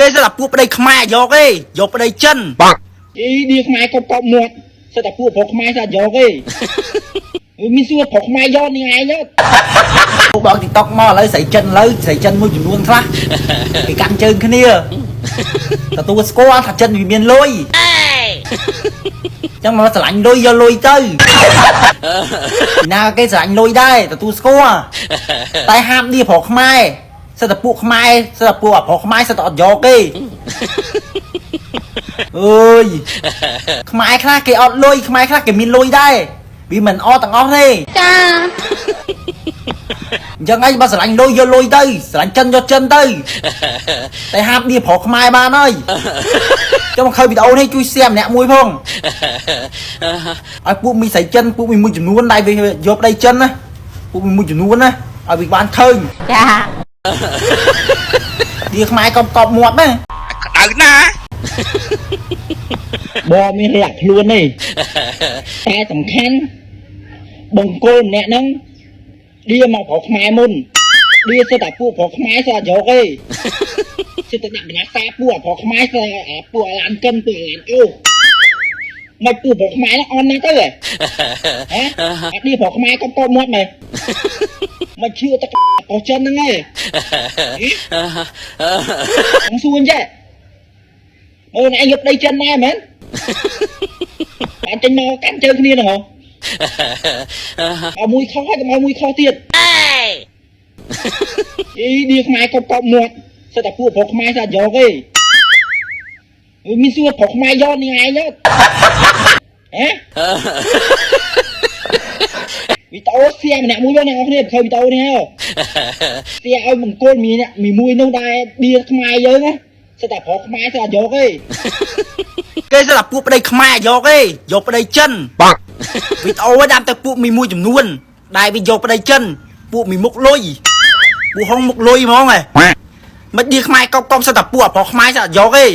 គេសិតតែពួកប្តីខ្មែរយកទេយកប្តីចិន បាក់ អីឌីខ្មែរកប់កប់មាត់សិតតែពួកប្រុសខ្មែរស្អាតយកទេមានសួរប្រុសខ្មែរយកនេះឯងទៅ ពួកបង TikTok មកឥឡូវស្រីចិនឥឡូវស្រីចិនមួយចំនួនខ្លះគេកាន់ជើងគ្នាទទួលស្គាល់ថាចិនវាមានលុយចឹងមកស្រឡាញ់លុយយកលុយទៅណាគេស្រឡាញ់លុយដែរទទួលស្គាល់តែហាមឌីប្រុសខ្មែរសិតតែពួកខ្មែរសិតតែពួកប្រុសខ្មែរសិតតែអត់យកទេអើយខ្មែរខ្លះគេអត់លុយខ្មែរខ្លះគេមានលុយដែរវាមិនអត់ទាំងអស់ទេ ចា អញ្ចឹងឯងបើស្រឡាញ់លុយយកលុយទៅស្រឡាញ់ចិនយកចិនទៅតែហាមឌីប្រុសខ្មែរបានហើយចុះមកឃើញវីដេអូនេះជួយ share ម្នាក់មួយផងឲ្យពួកមីស្រីចិនពួកមីមួយចំនួនដែលវាយកប្តីចិនណាពួកមីមួយចំនួនណាឲ្យវាបានឃើញ ចា ឌីខ្មែរកប់កប់មាត់ណា ក្តៅណាស់ បងមានលាក់ខ្លួនទេតែសំខាន់បង្គោលម្នាក់ហ្នឹងឌីមកប្រុសខ្មែរមុនឌីសិតតែពួកប្រុសខ្មែរស្អាតយកទេសិតតែដាក់កញ្ញាសាពួកប្រុសខ្មែរស្អាតពួកអាឡានកិនពួកអាឡានអូមកពួកប្រុសខ្មែរហ្នឹងអន់ណាស់ទៅហ៎អត់ឌីប្រុសខ្មែរកប់កប់មាត់មែនមកជឿតែប្រុសចិនហ្នឹងឯង បងសួរអញ្ចេះអូនឯងយកប្តីចិនដែរមែន បានចេញមកកាន់ជើងគ្នាហ្នឹងហ៎ឲ្យមួយខុសហើយកុំឲ្យមួយខុសទៀតអីឌីខ្មែរកប់កប់មាត់សិតតែពួកប្រុសខ្មែរស្អាតយកទេមានសួរប្រុសខ្មែរយកនេះឯងទៅហ៎វីដេអូសៀម្នាក់មួយបងអ្នកនរគ្នាឃើញវីដេអូនេះហើយសៀឲ្យមង្គលមានមួយនោះដែរឌីខ្មែរយើងណាសិតតែប្រុសខ្មែរស្អាតយកទេ គេសិតតែពួកប្តីខ្មែរយកទេយកប្តីចិន បាក់ វីដេអូឲ្យដាំទៅពួកមីមួយចំនួនដែលវាយកប្តីចិនពួកមីមុខលុយពួកហងមុខលុយហ្មងហ៎មិនឌីខ្មែរកប់កប់សិតតែពួកប្រុសខ្មែរសិតតែយកទេ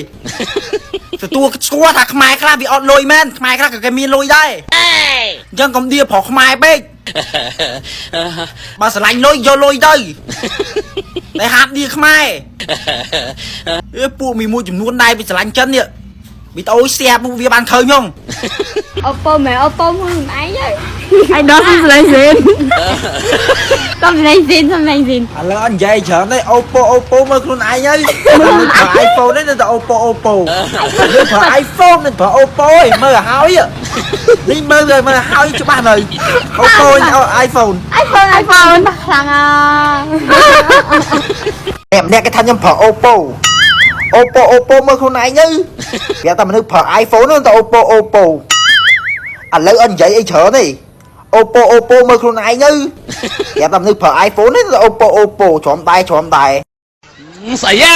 ទទួលស្គាល់ថាខ្មែរខ្លះវាអត់លុយមែនខ្មែរខ្លះក៏គេមានលុយដែរអញ្ចឹងកុំឌីប្រុសខ្មែរពេកបើស្រឡាញ់លុយយកលុយទៅតែហាមឌីខ្មែរអេពួកមីមួយចំនួនដែលវាស្រឡាញ់ចិននេះវីដេអូ share ពួកវាបានឃើញហង Oppo មែន Oppo មើលខ្លួនឯងទៅ ឯងដល់សំលេងស៊ីន កុំលេងស៊ីនសំលេងស៊ីន ឥឡូវអត់និយាយច្រើនទេ Oppo Oppo មើលខ្លួនឯងហើយមើលប្រើ iPhone ទេនៅតែ Oppo Oppo យើងប្រើ iPhone មិនប្រើ Oppo ឯងមើលឲ្យហើយនេះមើលមើលឲ្យច្បាស់នៅ Oppo iPhone iPhone iPhone ខ្លាំងអ អ្នកម្នាក់គេថាខ្ញុំប្រើ Oppo Oppo Oppo មើលខ្លួនឯងទៅគេថាមនុស្សប្រើ iPhone នោះតែ Oppo Oppo ឥឡូវអត់និយាយអីច្រើនទេ Oppo Oppo មើលខ្លួនឯងទៅគេថាមនុស្សប្រើ iPhone ទេតែ Oppo Oppo ច្រំដែរច្រំដែរ ស្អីយ៉ា